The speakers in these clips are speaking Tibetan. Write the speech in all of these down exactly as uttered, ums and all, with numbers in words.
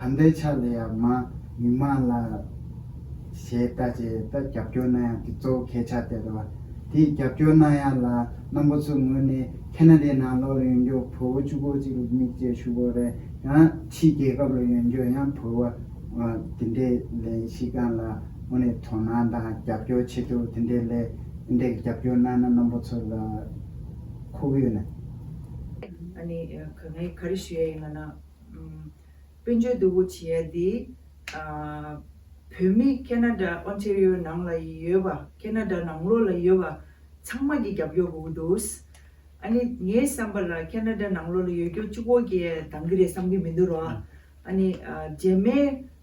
ད་ལྟའི་ཆ་ལ་ཡང་མ་མི་མང་ལ་ཞེ་ལྟ་བྱས་ད་རྒྱབ་སྐྱོར་གནང་ཡག་དེ་གཙོ་བོ་གལ་ཆགས་བསྡད་འདུག་བ། དེ་རྒྱབ་སྐྱོར་གནང་ཡག་ལ་རྣམ་པ་ཚོའི་ངོས་ནས་ཁེ་ན་ཌའི་ནང་ལོགས་ལ་ཡོད་མཁན་བོད་པ་གཅིག་པོ་གཅིག་ལ་དམིགས་བཅས་ཞུ་དགོས་རེད། ཡང་ཕྱིའི་རྒྱལ་ཁབ་ལ་ཡོད་མཁན་ཡང་བོད་པ་དེ་འདྲའི་ལས་གཞི་སྒང་ལ་དངོས་གནས་དོ་སྣང་དང་རྒྱབ་སྐྱོར་བྱེད་ཐུབ་དེ་འདྲའི་ལས་དེ་འདྲའི་རྒྱབ་སྐྱོར་གནང་ན་རྣམ་པ་ཚོ་ལ་མཁོ་གི་ཡོད་ན། ཨ་ནི་ཨ་ག་ངས་ག་རེ་ཞུ་ཡ་ཡིན་ལབ་ན། ཨམ། དཔལ་འབྱོར་འདུ་འགོད་བྱེད་ཡ་འདི། ཨ། བོད་མི་ཁེ་ན་ཌ་ཨོན་ཊེ་རི་ཡོ་ནང་ལ་ཡོད་པ་ཁེ་ན་ཌ་ནང་ལོགས་ལ་ཡོད་པ་ཚང་མ་གི་རྒྱབ་སྐྱོར་དགོས་ཀྱི་འདུག་ཨ་ནི་ངའི་བསམ་པ་ལ་ཁེ་ན་ཌ་ནང་ལོགས་ལ་ཡོད་རྒྱུ་གཅིག་པོ་གིས་འདང་གི་རེད་བསམ་གྱི་མི་འདུག་རོ། ཨ་ནི་ཨ། རྗེས་མའི་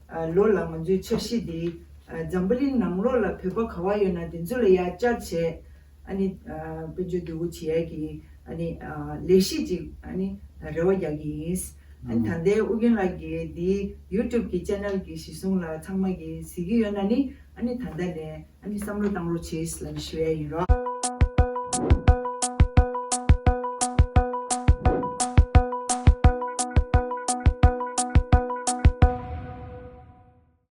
ཨ། ལོ་ལ་ང་ཚོའི་འཆར་གཞི་འདི་ཨ། འཛམ་བུ་གླིང་ནང་ལོགས་ལ་བོད་པ་ག་བ་ཡོད་ན་དེ་ཚོ་ལ་ཡར་བཅར་བྱས། ཨ་ནི་ཨ། དཔལ་འབྱོར་འདུ་འགོད་བྱེད་ཡ་གི་ཨ་ནི་ཨ། ལས་གཞི་ཅིག་ཨ་ནི་རེ་བ་རྒྱག་གི་ཡིན། ཨ་ནི་ད་ལྟའི་ཨུ་རྒྱན་ལགས་ཀྱིས་འདི་ཡུ་ཊུབ་ཀྱི་ཅེ་ནལ་གྱི་གཞི་བཟུང་ལ་ཚང་མ་གིས་གཟིགས་ཀྱི་ཡོད་ན་ནི་ཨ་ནི་ད་ལྟ་ནས་ཨ་ནི་བསམ་བློ་བཏང་རོགས་བྱེད་ལབ་ཞུ་ཡ་ཡིན་རོགས།